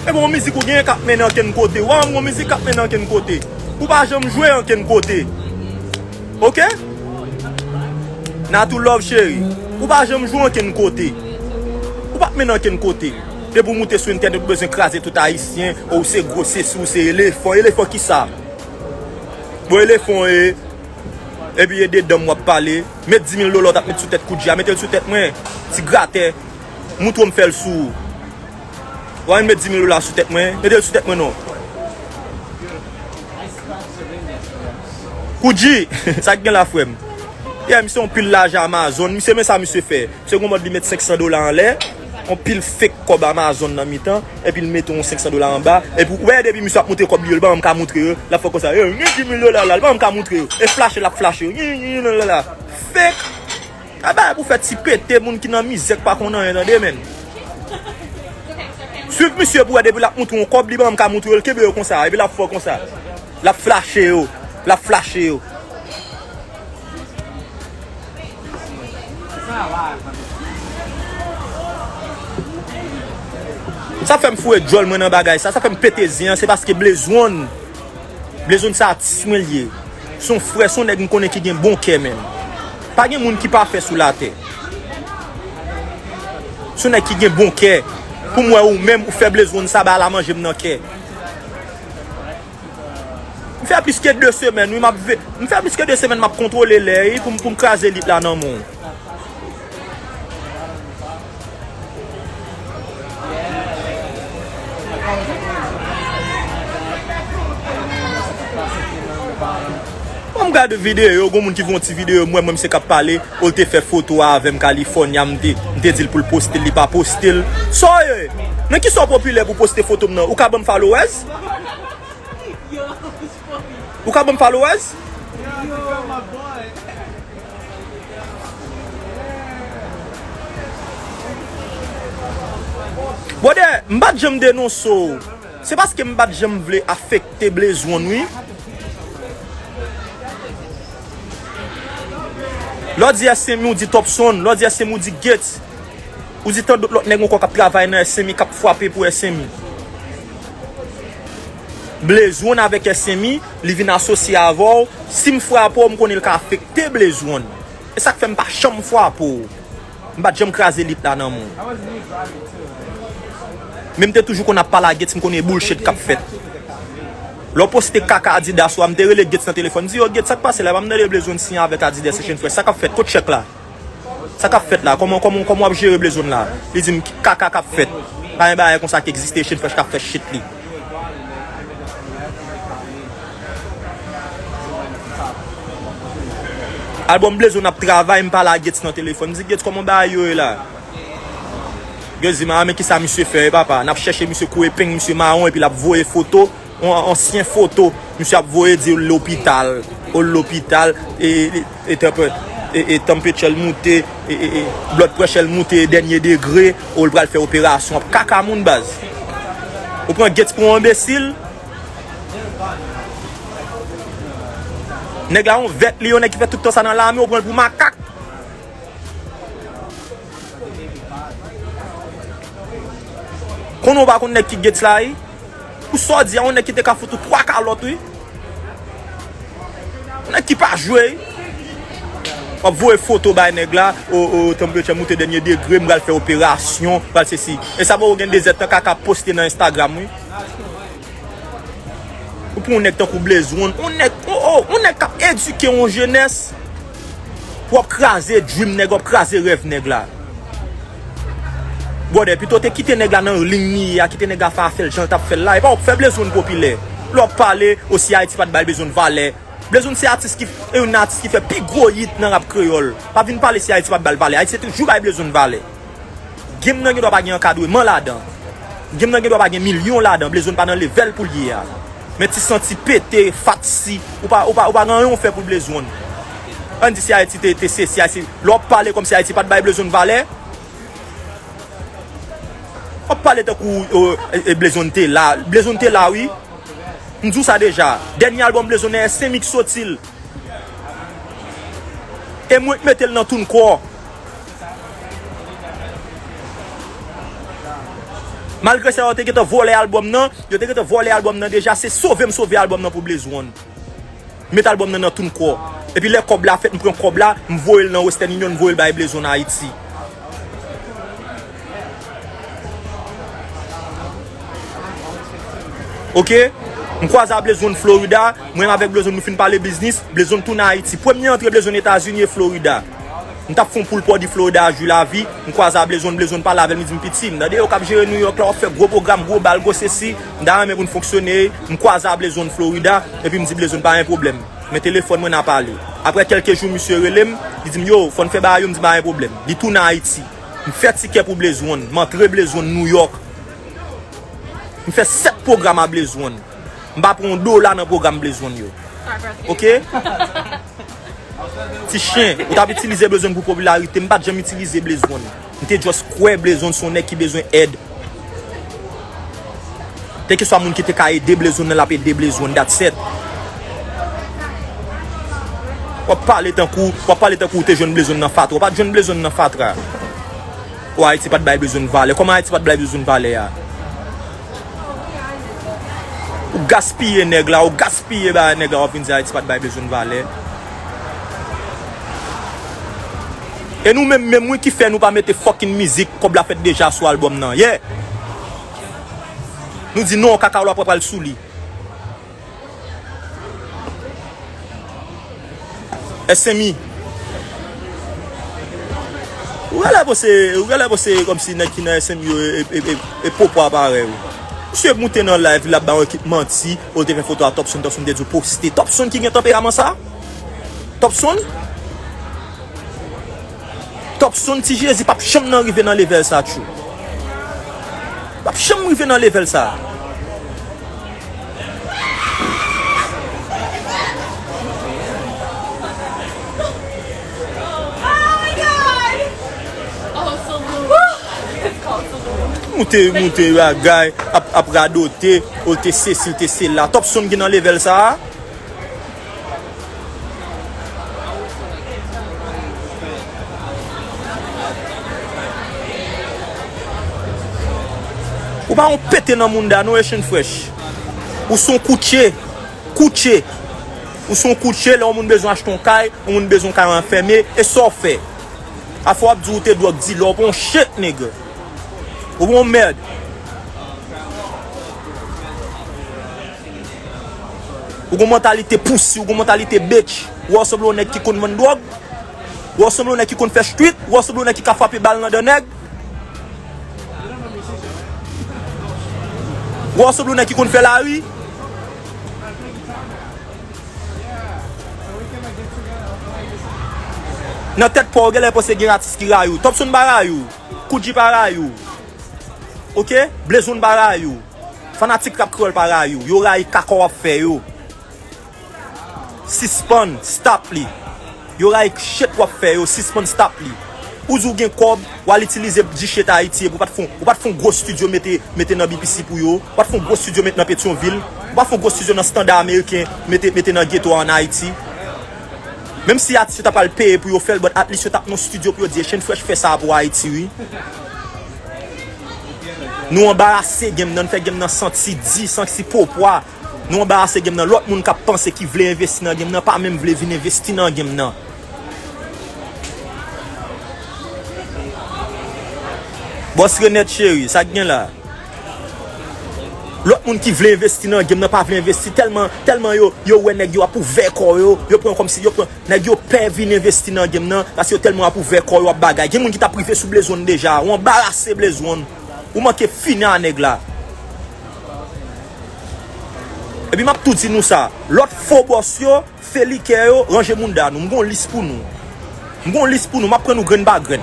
E bon, mizik ou genyen k ap mennen ankenn kote. Ou pa janm gon mizik k ap mennen ankenn kote. Ou pa janm jwe ankenn kote. Oke? Natou love, cheri. Ou pa janm jwe ankenn kote. Ou p ap mennen ankenn kote. Depi w moute sou entènèt, ou bezwen kraze tout ayisyen. Ou se gwo sesi, ou se elefan. Elefan kisa? Bon, elefan, e, epi e de dan m w ap pale. Met di mil dola w t ap met sou tèt Koudji a, mete l sou tèt mwen. Ti gratè. Moutre w m fè l sou ou. W a vin met di mil dola sou tèt mwen. Mete l sou tèt mwen non. Koudji, sa k gen la, frè m? Yeah, misye yon pil lajan Amazon. Misye, men sa misye fè. Misye gon mòd li met senk san dola anlè. Yon pil fake kòb Amazon nan mitan. Epi l mete yon senk san dola anba. Epi, ou wè, depi misye ap moutre kòb li yo, li pa janm ka moutre yo. L ap fè konsa, "Yo, gen di mil dola la." Li pa janm ka moutre yo. E flache, l ap flache yo. Yin, yin, yin, la, la, la. Fake. A bagay pou fè ti pete, moun ki nan mizè k pa konn anyen, tande, menn. Swiv misye pou wè depi l ap moutre yon kòb, li pa menm ka moutre yo, l kenbe yo konsa, epi l ap fè konsa. L ap flache yo, l ap flache yo. Sa fè m foure djòl mwen nan bagay sa, sa fè m pete zen an, se paske Blaze One, Blaze One se atis mwen l ye. Se yon frè, se yon nèg m konnen ki gen bon kè menm. Pa gen moun ki pafè sou latè. Se yon nèg ki gen bon kè. Pou m wè ou menm, ou fè Blaze One sa, ba la manje m nan kè. M fè plis ke de semèn, wi, m ap ve-, m fè plis ke de semèn m ap kontwole lè, wi, pou m, pou m kraze lit la nan men w. Bon, m gade videyo, gon moun ki fè yon ti videyo, m wè mwen misye k ap pale, ou l te fè foto a avè m California, m te, m te di l pou l poste l, li pa poste l. Sa w ye? Nan kisa w popilè pou poste foto m nan? Ou ka ban m followers? Ou ka ban m followers? Brother, m pa t janm denonse w. Se paske m pa t janm vle afekte Blaze One, wi. Lè w di S M I, ou di Topson. Lè w di S M I, ou di Gates. Ou di tan dòt lòt nèg ankò k ap travay nan S M I, k ap frape pou S M I. Blaze One avèk S M I, li vin asosye avè w. Si m frape w, m konnen l ka afekte Blaze One. E sa k fè m pa janm frape w. M pa t janm kraze lit la nan men w. Men m te toujou konn ap pale a Gates, m konnen e bullshit k ap fèt. Lè w poste kaka Adidas ou a, m te rele Gates nan telefòn, m di, "Yo, Gates, sa k pase la? Epa m tande Blaze One siyen avèk Adidas Asian Fresh. Sa k ap fèt? Kot chèk la?" Sa k ap fèt la? Kòman, kòman, kòman w ap jere Blaze One la? Li di m, "Kaka k ap fèt. Pa gen bagay konsa ki egziste, Asian Fresh k ap fè shit li." Albòm Blaze One ap travay, m pale a Gates nan telefòn. M di, "Gates, kòman bagay yo ye la?" Gates di m, "A, men kisa misye fè, wi, papa?" N ap chèche misye kou epeng, misye mawon, epi l ap voye foto. Yon ansyen foto misye ap voye, di l lopital, ou l lopital, e, e, e, tanpè-, e, e, temperature l moute, e, e, e, blood pressure l moute dènye degre, ou l pral fè operasyon. Ap kaka moun, baz. Ou pran Gates pou yon enbesil. Nèg la yon vèt li, yon nèg ki fè tout tan sa nan lame, ou pran l pou makak. Konnen w pa konn nèg ki Gates la, wi. Pou sa w di a, yon nèg ki te ka fout ou twa kalòt, wi. Yon nèg ki pa jwe, wi. W ap voye foto bay nèg la, o, o, temperature moute dènye degre, m pral fè operasyon, pral sesi. E sa fè w gen dezèdtan kaka poste nan Instagram, wi. Ou pran yon nèg tankou Blaze One, yon nèg, o, o, yon nèg k ap edike yon jenès, w ap kraze dream nèg, w ap kraze rèv nèg la. Brother, pito te kite nèg la nan liy li ye a, kite nèg la fè afè l jan l t ap fè l la, e pa w k fè Blaze One popilè. Lè w ap pale, o si Ayiti pa t bay Blaze One valè. Blaze One se atis ki, e youn nan atis ki fè pi gwo hit nan rap kreyòl. Pa vin pale si Ayiti pa t ba l valè. Ayiti te toujou bay Blaze One valè. Game nan gendwa pa gen ankadreman ladan. Game nan gendwa pa gen milyon ladan. Blaze One pa nan level pou l ye a. Men ti santi pete, fatsi, ou pa, ou pa, ou pa gen anyen w fè pou Blaze One. Ann di si Ayiti te, te sesi, Ayiti. Lè w ap pale kòmsi Ayiti pa t bay Blaze One valè, w ap pale tankou, e, e, Blaze One te la. Blaze One te la, wi. M di w sa deja. Dènye albòm Blaze One, e S M I ki soti l. E mwen k mete l nan TuneCore. Malgre sa, yo te gentan vòlè albòm nan, yo te gentan vòlè albòm nan deja, se sove m sove albòm nan pou Blaze One. Met albòm nan nan TuneCore. Epi lè kòb la fèt, m pran kòb la, m voye l nan Western Union, m voye l bay Blaze One Ayiti. Oke? M kwaze a Blaze One Florida, mwen menm avèk Blaze One nou fin pale biznis, Blaze One tounen Ayiti. Premye antre Blaze One Etazini e Florida. M t ap fè yon pool party Florida a, Jwi Lavi, m kwaze a Blaze One, Blaze One pale avè m, li di m, "Piti, m tande w k ap jere New York la, w ap fè gwo pwogram, gwo bal, gwo sesi, m ta renmen pou n fonksyone." M kwaze a Blaze One Florida, epi m di Blaze One, "Pa gen pwoblèm. Men telefòn mwen, n a pale." Aprè kèlke jou, misye rele m, li di m, "Yo, fò n fè bagay yo," m di, "Pa gen pwoblèm." Li tounen Ayiti. M fè tikè pou Blaze One. M antre Blaze One New York. M fè sèt pwogram a Blaze One. M pa pran yon dola nan pwogram Blaze One yo. Oke? Ti chen, ou t ap itilize Blaze One pou popilarite. M pa t janm itilize Blaze One. M te just kwè Blaze One se yon nèg ki bezwen èd. Kèlkeswa moun ki te ka ede Blaze One nan, l ap ede Blaze One, that's it. W ap pale tankou, w ap pale tankou w te jwenn Blaze One nan fatra. W pa t jwenn Blaze One nan fatra. O, Ayiti pa t bay Blaze One valè. Kòman Ayiti pa t bay Blaze One valè a? Ou gaspiye nèg la, ou gaspiye bagay nèg la, w ap vin di Ayiti pa t bay Blaze One valè. E nou menm menm wi ki fè nou pa mete fucking mizik, kòb la fèt deja sou album nan. Yeah. Nou di non, Kakaola pral sou li. S M I. Ou genlè panse, ou genlè panse kòmsi nèg ki nan S M I yo e, e, e, e, e popwa parèy ou. Misye moute nan live, l ap ba yon ekip manti, ou te fè foto a Topson, Topson te di w poste. Topson ki gen tanperaman sa? Topson? Topson, Ti Jezi p ap janm nan rive nan level sa, tjou. P ap janm rive nan level sa. Moute, moute, bagay, ap, ap radote, ou te sesi, ou te sela. Topson ki nan level sa. Ou pa yon pete nan mounda non, Echann Fresh. Ou se yon koutje. Koutje. Ou se yon koutje, lè yon moun bezwen achte yon kay, yon moun bezwen yon kay anfème, e sa w fè? Afè w ap di ou te dwòg dilè, ou pa yon shit, nèg. Ou pa yon mèd. Ou gon mantalite pussy, ou gon mantalite bitch. Ou wè w sanble yon nèg ki konn vann dwòg. Ou wè w sanble yon nèg ki konn fè street. Ou wè w sanble yon nèg ki ka frape bal nan dan nèg. Ou wè w sanble yon nèg ki konn fè lari. Nan tèt pa w, ou genlè panse gen atis ki rayi w. Topson pa rayi w. Koudji pa rayi w. Oke? Blaze One pa rayi w. Fanatik rap kreyòl pa rayi w. Yo rayi kaka w ap fè yo. Sispann, stop li. Yo rayi shit w ap fè yo, sispann, stop li. Ou di w gen kòb, w al itilize di shit Ayiti, epi w pa t fè, w pa t fè yon gwo studio mete, mete nan B P C pou yo, w pa t fè yon gwo studio mete nan Petyonvil, w pa t fè yon gwo studio nan Standard Americain mete, mete nan ghetto a ann Ayiti. Menm si atis yo ta pral peye pou yo fè l, but at least yo t ap nan studio pou yo di Echann Fresh fè sa pou Ayiti, wi. Nou anbarase game nan, n fè game nan santi di, santi popwa. Nou anbarase game nan. Lòt moun k ap panse ki vle envesti nan game nan, pa menm vle vin envesti nan game nan. Bòs Renèt cheri, sa k gen la? Lòt moun ki vle envesti nan game nan pa vle envesti tèlman, tèlman yo, yo wè nèg yo ap ouvè kò yo, yo pran kòmsi, yo pran, nèg yo pè vin envesti nan game nan, paske yo tèlman ap ouvè kò yo ap bagay. Gen moun ki t ap rive sou Blaze One deja, ou anbarase Blaze One. Ou manke fini a nèg la. Epi m ap tou di nou sa, lòt fo bòs yo, felikè yo, ranje mounda nou. M gon lis pou nou. M gon lis pou nou, m ap pran nou grenn pa grenn.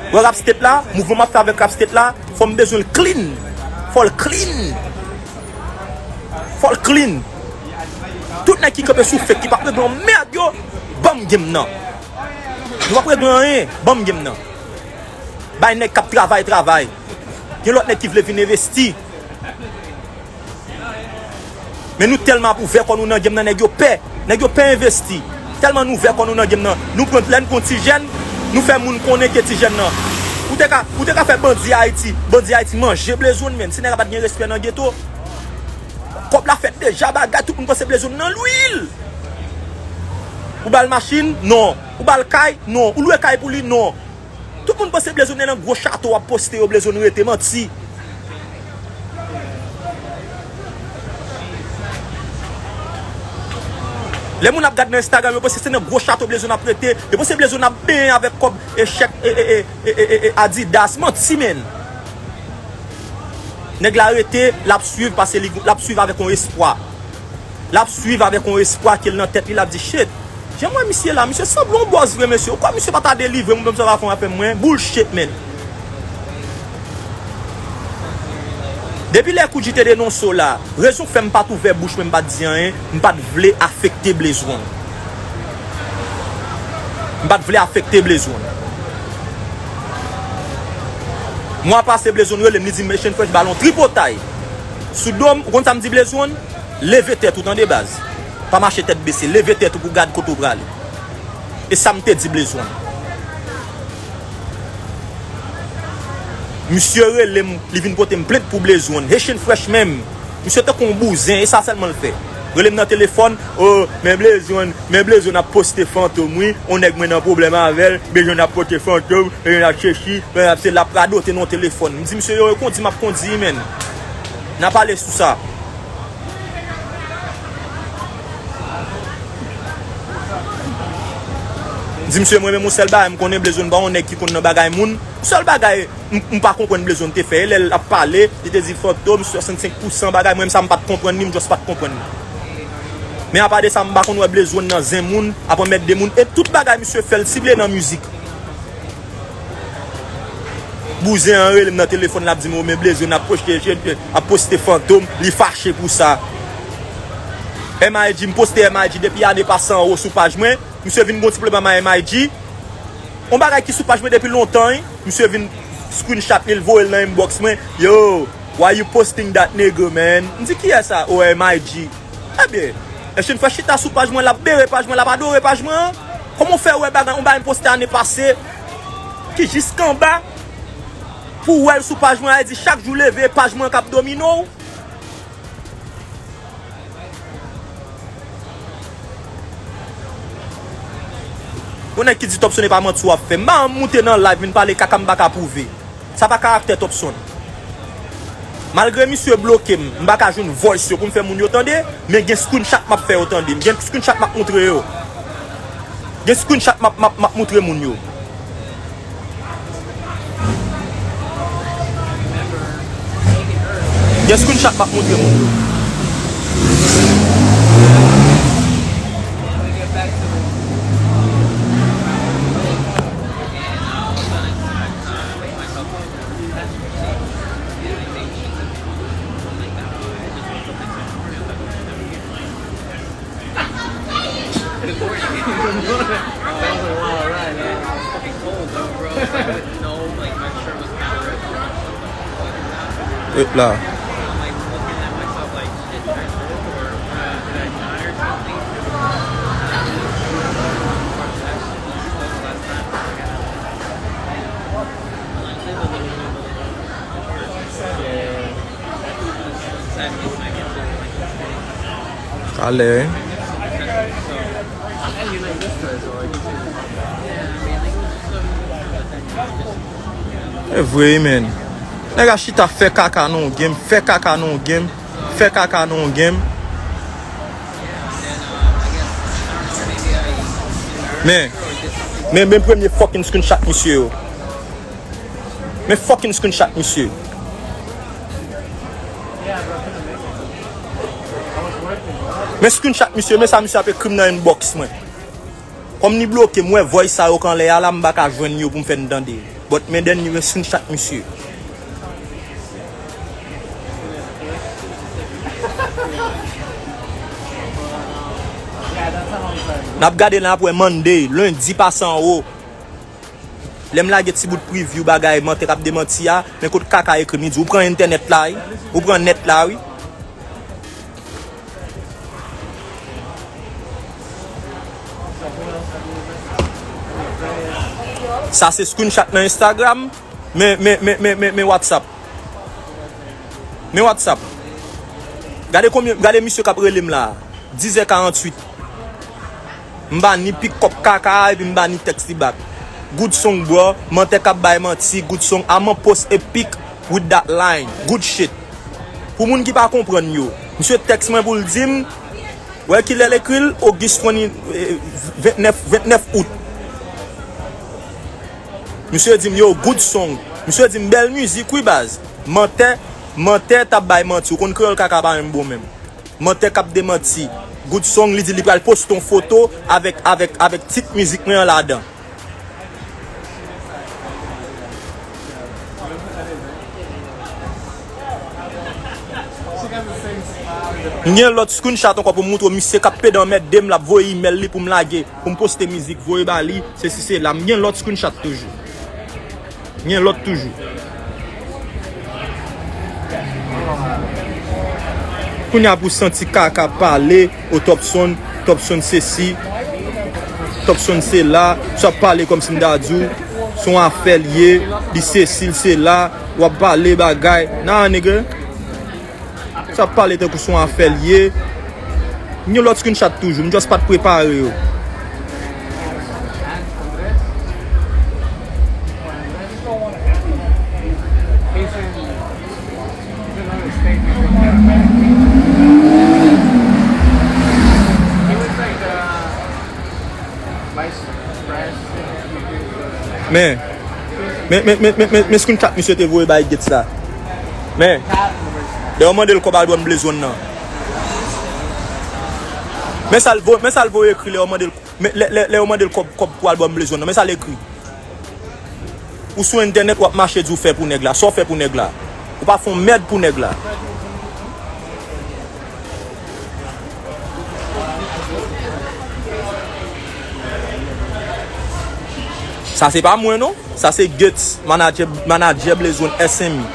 Wè Rap State la, mouvman m ap fè avèk Rap State la, fò m bezwen l clean. Fò l clean. Fò l clean. Tout nèg ki kanpe sou fake, ki p ap regle yon mèd yo, ban m game nan. Nou p ap regle anyen, ban m game nan. Bay nèg k ap travay, travay. Gen lòt nèg ki vle vin envesti. Men nou tèlman ap ouvè kò nou nan game nan, nèg yo pè. Nèg yo pè envesti. Tèlman nou ouvè kò nou nan game nan. Nou pran, lè n pran ti jèn, nou fè moun konnen ke ti jèn nan. Ou te ka, ou te ka fè bandi Ayiti, bandi Ayiti manje Blaze One, menn. Si nèg la pa t gen respè nan geto, kòb la fèt deja, bagay, tout moun panse Blaze One nan lwil. Ou ba l machin? Non. Ou ba l kay? Non. Ou lwe kay pou li? Non. Tout moun panse Blaze One nan gwo chato w ap poste yo, Blaze One rete, manti. Lè moun ap gad nan Instagram, yo panse se nan gwo chato Blaze One ap rete, yo panse Blaze One ap benyen avèk kòb e chèk e, e, e, e, e, e, Adidas, manti, menn. Nèg la rete, l ap swiv, paske li, l ap swiv avèk yon espwa. L ap swiv avèk yon espwa ke l nan tèt li, l ap di, "Shit, jan m wè misye la, misye sanble yon bòs vre, mesye. Ou kwè misye pa ta delivre m, ou menm sa va fè yon afè mwen? Bullshit, menn." Depi lè Koudji te denonse w la, rezon k fè m pa t ouvè bouch mwen, m pa t di anyen, m pa t vle afekte Blaze One. M pa t vle afekte Blaze One. Mwa pase Blaze One rele m, li di m, "Echann Fresh ba l yon tripotay." Sou do m, ou konn sa m di Blaze One? Leve tèt ou, tande baz. Pa mache tèt bese, leve tèt ou pou gad kote w prale. E sa m te di Blaze One. Misye rele m, li vin pote m plent pou Blaze One. Haitian Fresh menm. Misye tankou yon bouzen, e sa sèlman l fè. Rele m nan telefòn, o, men Blaze One, men Blaze One ap poste fantom, wi. On nèg mwen nan pwoblèm avè l, Blaze One ap poste fantom, Blaze One ap sesi, Blaze One ap se l ap radote nan telefòn. M di misye, yo, e kondi m ap kondi, menn. N a pale sou sa. M di misye, mwen menm, yon sèl bagay m konnen, Blaze One pa yon nèg ki konn nan bagay moun. Yon sèl bagay m, m pa konprann Blaze One te fè. E lè l ap pale, li te di fantom, swasannsenk pousan bagay. Mwen menm sa m pa t konprann li, m just pa t konprann li. Men apa de sa, m pa konn wè Blaze One nan zen moun, ap anmède moun. E tout bagay misye fè, l sible nan mizik. Bouzen an rele m nan telefòn, l ap di m, o, men Blaze One ap poste, ap poste fantom, li fache pou sa. M I G, m poste M I G depi ane pase anwo sou paj mwen. Misye vin gon ti pwoblèm ak M I G. On bagay ki sou paj mwen depi lontan, wi. Misye vin screenshot li, l voye l nan inbox mwen. Yo, why you posting that nigga, man? M di, kiyès sa? O M I G. Ebyen, Haitian Fresh chita sou paj mwen, l ap bere paj mwen, l ap adore paj mwen an. Kòman w fè wè bagay, on bagay m poste ane pase, ki jiskanba, pou w wè l sou paj mwen, a di chak jou leve, paj mwen k ap domine w? Yon nèg ki di Topson e pa manti w ap fè. M pa janm moute nan live vin pale kaka m pa ka pwouve. Sa pa karaktè Topson. Malgre misye bloke m, m pa ka jwenn voice yo pou m fè moun yo tande, men gen screenshot m ap fè yo tande. Gen screenshot m ap moutre yo. Gen screenshot m ap, m ap, m ap moutre moun yo. Gen screenshot m ap moutre moun yo. Hop la. Talè, wi. E vre, wi, menn. Nèg a chita fè kaka nan yon game, fè kaka nan yon game, fè kaka nan yon game. Men, men, men premye fucking screenshot misye yo. Men fucking screenshot misye. Men screenshot misye, men sa misye ap ekri m nan inbox mwen. Kòm li bloke m, wè voice sa yo k anlè a la, m pa ka jwenn yo pou m fè n tande. But men dènye, men screenshot misye. N ap gade la apre Monday, lendi pase anwo. Lè m lage ti bout preview bagay mantè k ap demanti a, men kot kaka ekri m, li di, ou pran entènèt la, wi. Ou pran nèt la, wi. Sa se screenshot nan Instagram. Men, men, men, men, men, men WhatsApp. Men WhatsApp. Gade konbyen, gade misye k ap rele m la. Dizè karanntuit. M pa ni pick up kaka a, epi m pa ni text li back. Good song, bro. Mantè k ap bay manti. Good song. I'ma post a pic with that line. Good shit. Pou moun ki pa konprann yo, misye text mwen pou l di m, wè kilè l ekri l, August twenty, eh, vennèf, vennèf out. Misye di m, yo, good song. Misye di m, bèl mizik, wi, baz. Mantè, mantè t ap bay manti. Ou konn kreyòl kaka pa menm bon menm. Mantè k ap demanti. Good song, li di li pral poste yon foto avèk, avèk, avèk tit mizik mwen an ladan. M gen lòt screenshot ankò pou m moutre w, misye k ap pede anmède m, l ap voye email li pou m lage, pou m poste mizik, voye ba li, sesi sela. M gen lòt screenshot toujou. Gen lòt toujou. Kounye a pou santi kaka pale, o Topson, Topson sesi, Topson sela, sa ap pale kòmsi m ta di w, se yon afè l ye, li sesi, l sela, w ap pale bagay. Nah, nigga. Sa ap pale tankou se yon afè l ye. M gen lòt screenshot toujou, m just pa t prepare yo. Men, men, men, men, men, men, men screenshot misye te voye bay Gates la. Men, lè yo mande l kòb album Blaze One nan. Men sa l vo-, men sa l voye ekri lè yo mande l, men lè, lè, lè yo mande l kòb, kòb pou album Blaze One nan. Men sa l ekri. Ou sou entènèt, w ap mache di w fè pou nèg la. Sa w fè pou nèg la? Ou pa fè yon mèd pou nèg la. Sa se pa mwen non. Sa se Guts, manadjè, manadjè Blaze One S M E.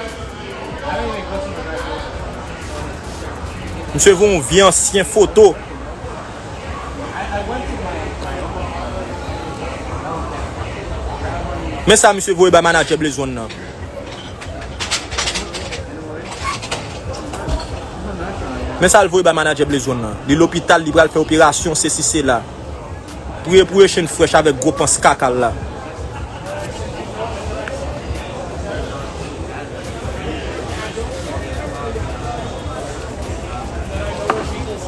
Misye voye yon vye ansyen foto. Men sa misye voye bay manadjè Blaze One nan. Men sa l voye bay manadjè Blaze One nan. Li lopital, li pral fè operasyon, sesi, sela. Priye pou Echann Fresh avèk gwo pans kaka l la.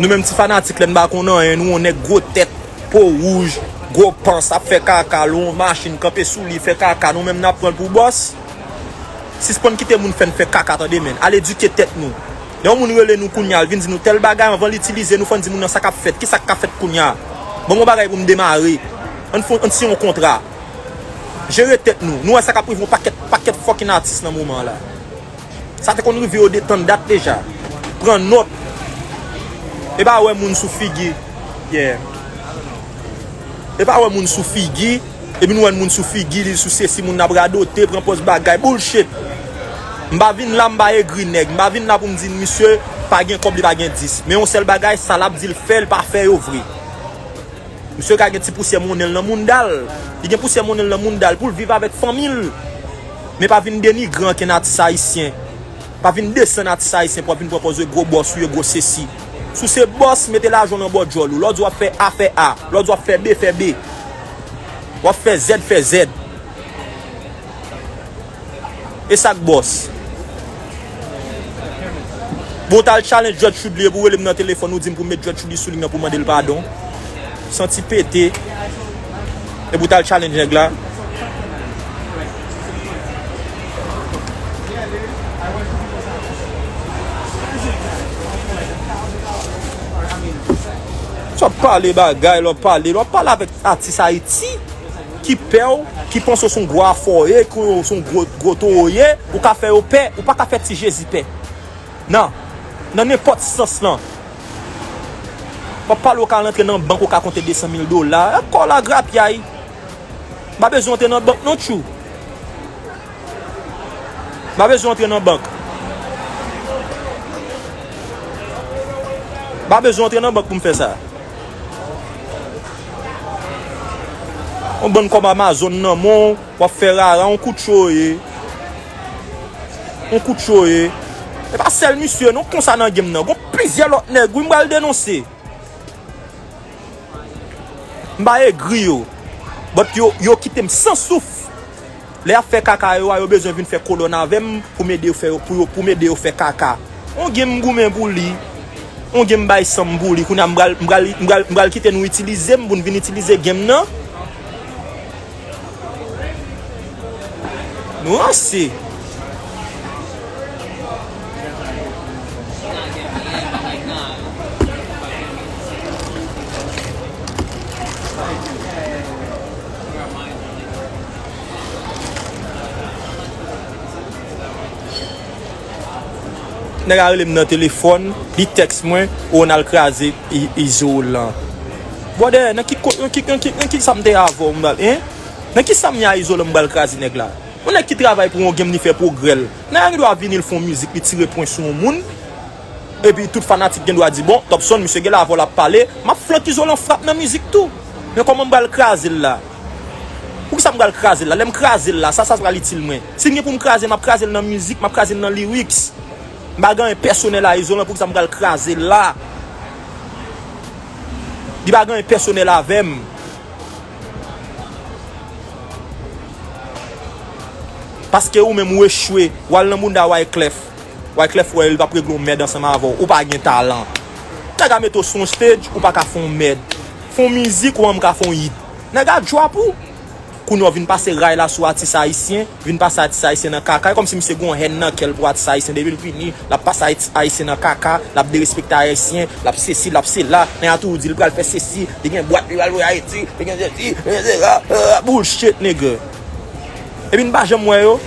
Nou menm ti fanatik, lè n pa konn anyen, nou yon nèg gwo tèt, po wouj, gwo pans, ap fè kaka, lou yon machin, kanpe sou li, fè kaka, nou menm n ap pran l pou bòs. Sispann kite moun fè n fè kaka, tande, men. Al edike tèt nou. Lè yon moun rele nou kounye a, l vin di nou tèl bagay, anvan l itilize nou, fò n di moun nan sa k ap fèt, kisa k ka fèt kounye a. Ban m yon bagay pou m demare. Ann fè, ann siyen yon kontra. Jere tèt nou. Nou wè sa k ap rive yon pakèt, pakèt fucking atis nan moman an la. Sa te konn rive yo detan dat deja. Pran nòt. E pa wè moun sou figi. Yeah. E pa wè moun sou figi. Epi nou wè moun sou figi, li sou sesi, moun ap radote, pran pòz bagay. Bullshit. M pa vin la, m pa egri nèg. M pa vin la pou m di misye pa gen kòb, li pa gen dis. Men yon sèl bagay, sa l ap di l fè, l pa fè yo vre. Misye ka gen ti pousyè monnen l nan mounda l. Li gen pousyè monnen l nan mounda l pou l viv avèk fanmi l. Men pa vin denigre ankenn atis ayisyen. Pa vin desann atis ayisyen pou w ap vin pran pòz yo gwo bòs ou yo gwo sesi. Si w se bòs, mete lajan w nan bò djòl ou. Lè w di w ap fè A, fè A. Lè w di w ap fè B, fè B. W ap fè Z, fè Z. E sa k bòs? Bon, w t al challenge Judge Chudley epi w rele m nan telefòn, ou di m pou m met Judge Chudley sou liy nan pou m mande l padon. Santi pete. Epi w t al challenge nèg la. Sa w ap pale bagay, lè w ap pale, lè w ap pale avèk atis Ayiti. Ki pè w, ki panse w se yon gwo afò w ye, ki w se yon gwo, gwo towo w ye, ou ka fè yo pè, ou pa ka fè Ti Jezi pè. Nan, nan nenpòt sans lan. M ap pale w ka al antre nan bank, ou ka konte de san mil dola. E kò w la grapyay. M pa bezwen antre nan bank non, tchou. M pa bezwen antre nan bank. M pa bezwen antre nan bank pou m fè sa. Yon bann kòb Amazon nan men w, w ap fè rara, yon kout cho w ye. Yon kout cho w ye. E pa sèl misye non konsa nan game nan. Gon plizyè lòt nèg, wi, m pral denonse. M pa egri yo. But yo, yo kite m san souf. Lè y ap fè kaka yo a, yo bezwen vin fè kolòn avè m pou m ede yo fè, pou yo, pou m ede yo fè kaka. On game m goumen pou li. On game m bay san m pou li. Kounye a m pral, m pral, m pral, m pral kite nou itilize m pou n vin itilize game nan. Nou ranse. Nèg la rele m nan telefòn, li tèks mwen, "O, n al kraze I-, Izolan." Brother, nan ki ko-, nan ki, nan ki, nan ki sa m te avè w, m pral, hein? Nan ki sa m ye a Izolan m pral kraze nèg la? Yon nèg ki travay pou yon game, li fè pwogrè l. Nèg la gen dwa vini, l fè yon mizik, li tire pwen sou yon moun. Epi tout fanatik gen dwa di, bon, Topson, misye gen lavwa l ap pale, m ap flank Izolan frap nan mizik tou. Men kòman m pral kraze l la? Poukisa m pral kraze l la? Lè m kraze l la, sa, sa pral itil mwen? Si m gen pou m kraze, m ap kraze l nan mizik, m ap kraze l nan lyrics. M pa gen anyen pèsonèl a Izolan, poukisa m pral kraze l la? Li pa gen anyen pèsonèl avè m. Paske ou menm ou echwe, w al nan bounda Wyclef. Wyclef wè li p ap regle yon mèd ansanm avè w. Ou pa gen talan. Nèg a mete w sou yon stage, ou pa ka fè yon mèd. Fè yon mizik, ou pa menm ka fè yon hit. Nèg a drop ou. Kounye a w vin pase ray la sou atis ayisyen, vin pase atis ayisyen nan kaka. E kòmsi misye gen yon hèn nan kè l pou atis ayisyen. Depi l vini, l ap pase atis ayisyen nan kaka, l ap derespekte ayisyen, l ap sesi, l ap sela. Nèg a toujou di l pral fè sesi, li gen bwat, li pral voye Ayiti, li gen sesi, li gen sela, ah, bullshit, nigga. Epi n pa janm wè yo.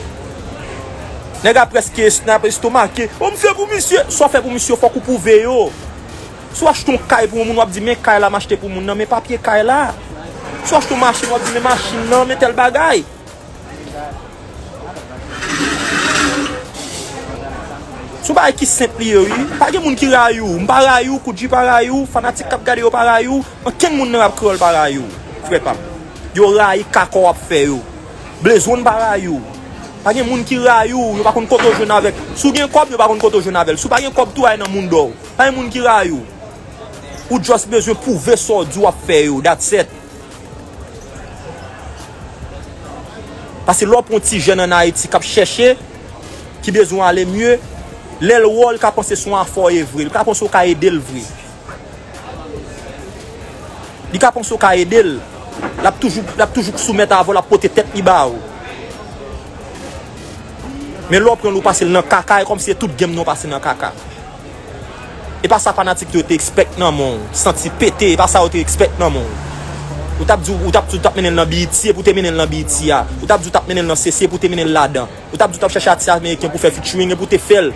Nèg a prèske es-, n ap estomake. O, m fè pou misye. Sa w fè pou misye, fòk ou pwouve yo. Si w achte yon kay pou yon moun, w ap di, men kay la m achte pou moun nan, men papye kay la. Si w achte yon machin, w ap di, men machin nan, men tèl bagay. Se yon bagay ki senp li ye, wi. Pa gen moun ki rayi w. M pa rayi w, Koudji pa rayi w, fanatik k ap gade yo pa rayi w, ankenn moun nan rap kreyòl pa rayi w, frè pa m. Yo rayi kaka w ap fè yo. Blezone pa rayi w. Pa gen moun ki rayi w, yo pa konn kote w jwenn avè l. Si w gen kòb, yo pa konn kote w jwenn avè l. Si w pa gen kòb tou, al nan moun dò w. Pa gen moun ki rayi w. Ou just bezwen pwouve sa w di w ap fè yo. That's it. Paske lè w pran yon ti jèn ann Ayiti k ap chèche, ki bezwen ale mye, lè l wè w, li ka panse se yon afè w ye vre. Li ka panse w ka ede l vre. Li ka panse w ka ede l. L ap toujou, l ap toujou soumèt avè w, l ap pote tèt li ba ou. Men lè w pran l, ou pase l nan kaka, e kòmsi se tout game nan w pase nan kaka. E pa sa fanatik yo te expect nan men w. Santi pete, e pa sa yo te expect nan men w. Ou t ap di, ou t ap di, ou t ap mennen l nan B E T, e pou w te mennen l nan B E T a. Ou t ap di, ou t ap mennen l nan C C, e pou w te mennen l ladan. Ou t ap di, ou t ap chèche atis ameriken pou fè featuring, e pou w te fè l.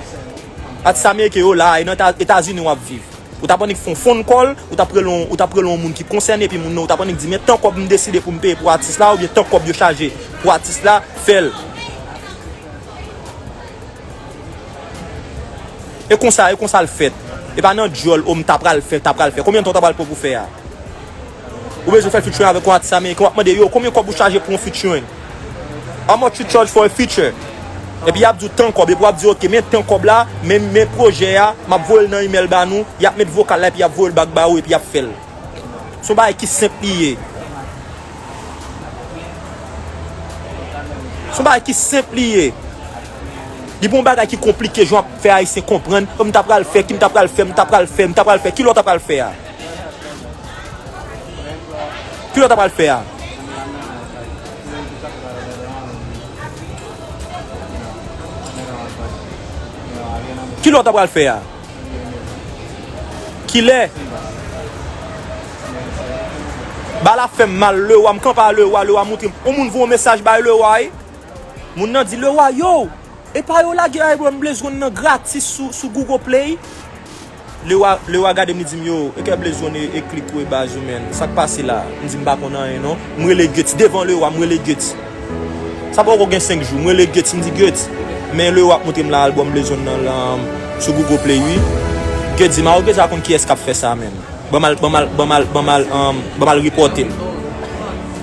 Atis ameriken yo la, e nan Eta-, Etazini w ap viv. Ou t ap annik fè yon phone call, ou t ap rele yon, ou t ap rele yon moun ki konsène, epi moun nan, ou t ap annik di, men tan kòb m deside pou m peye pou atis la, oubyen tan kòb yo chaje pou atis la, fè l. E konsa, e konsa l fèt. E pa nan dyòl, o m ta pral fè, ta pral fè. Konbyen tan w ta pral pran pou fè a? Ou bezwen fè featuring avèk yon atis ameriken, w ap mande, yo, konbyen kòb ou chaje pou yon featuring? How much you charge for a feature? Epi y ap di w tan kòb, epi w ap di, ok, men tan kòb la, men, men pwojè a, m ap voye l nan email ba nou, y ap met vokal la, epi y ap voye l back ba ou, epi y ap fè l. Se yon bagay ki senp li ye. Se yon bagay ki senp li ye. Li pa yon bagay ki konplike, jan w ap fè Ayisyen konprann, o m ta pral fè, ki m ta pral fè, m ta pral fè, m ta pral fè, ki lè w ta pral fè a? Ki lè w ta pral fè a? Ki lè w ta pral fè a? Kilè? Bagay la fè m mal, Lewa, m kanpe a Lewa, Lewa montre m. Yon moun voye yon mesaj bay Lewa, wi. Moun nan di, Lewa, yo! Epa yo lage album Blaze One nan gratis sou, sou Google Play? Lewa, Lewa gade m, li di m, yo, e kè Blaze One e, e klik tou e baz ou, menn. Sa k pase la? M di, m pa konn anyen, non. M rele Guts, devan Lewa, m rele Guts. Sa poko gen senk jou, m rele Guts, m di, Guts, men Lewa ap montre m la album Blaze One nan la, sou Google Play, wi. Guts di m, a, ou deja konn kiyès k ap fè sa, menn. Ban m al, ban m al, ban m al, ban m al, um, ban m al repòte l.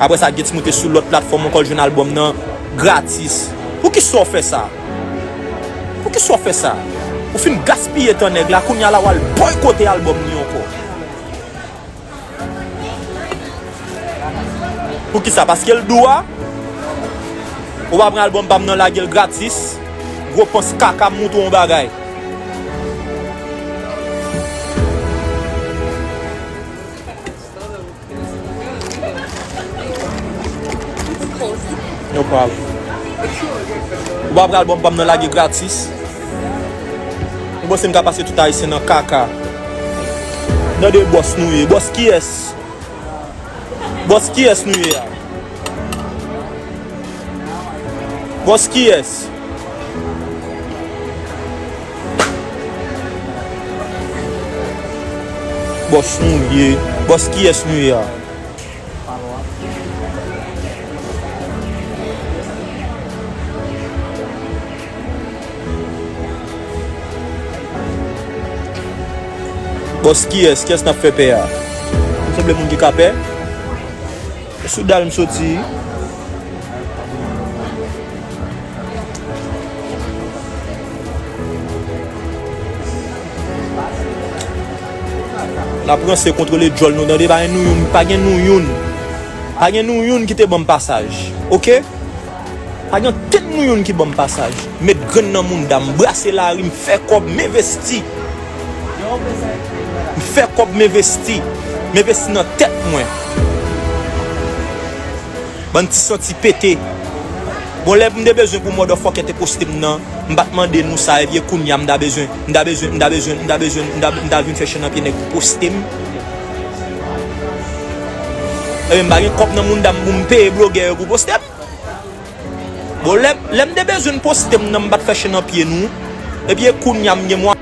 Apre sa, Gates moute sou lòt platfòm ankò, l jwenn albòm nan gratis. Poukisa w fè sa? Poukisa w fè sa? Ou fin gaspiye tan nèg la, kounye a la w al bòykote albòm li ankò. Poukisa? Paske l dou a? Ou pa pran albòm pa m nan, lage l gratis. Gwo pans kaka, m montre w yon bagay. No problem. Ou pa pran albòm pa m nan, lage gratis. Ou panse m ka pase tout Ayisyen nan kaka? Tande bòs nou ye. Bòs kiyès? Bòs kiyès nou ye a? Bòs kiyès? Bòs nou ye. Bòs kiyès nou ye a? Bòs, kiyès? Kiyès n ap fè pè a? M sanble moun ki ka pè. Sou dal m soti. N ap ranse, kontwole djòl nou, tande, pa gen nou youn, pa gen nou youn. Pa gen nou youn ki te ban m pasaj, oke? Pa gen tèt nou youn ki ban m pasaj. Met grenn nan mounda m, brase lari, m fè kòb, m envesti. M fè kòb, m envesti. M envesti nan tèt mwen. Bann ti santi pete. Bon, lè m te bezwen pou motherfucker te poste m nan, m pa t mande nou sa, epi kounye a m ta bezwen, m ta bezwen, m ta bezwen, m ta bezwen, m ta, m ta vin fè chen nan pye nèg pou poste m. Ebyen, m pa gen kòb nan mounda m pou m peye blogè yo pou poste m. Bon, lè, lè m te bezwen poste m nan, m pa t fè chen nan pye nou. Epi kounye a m gen mwa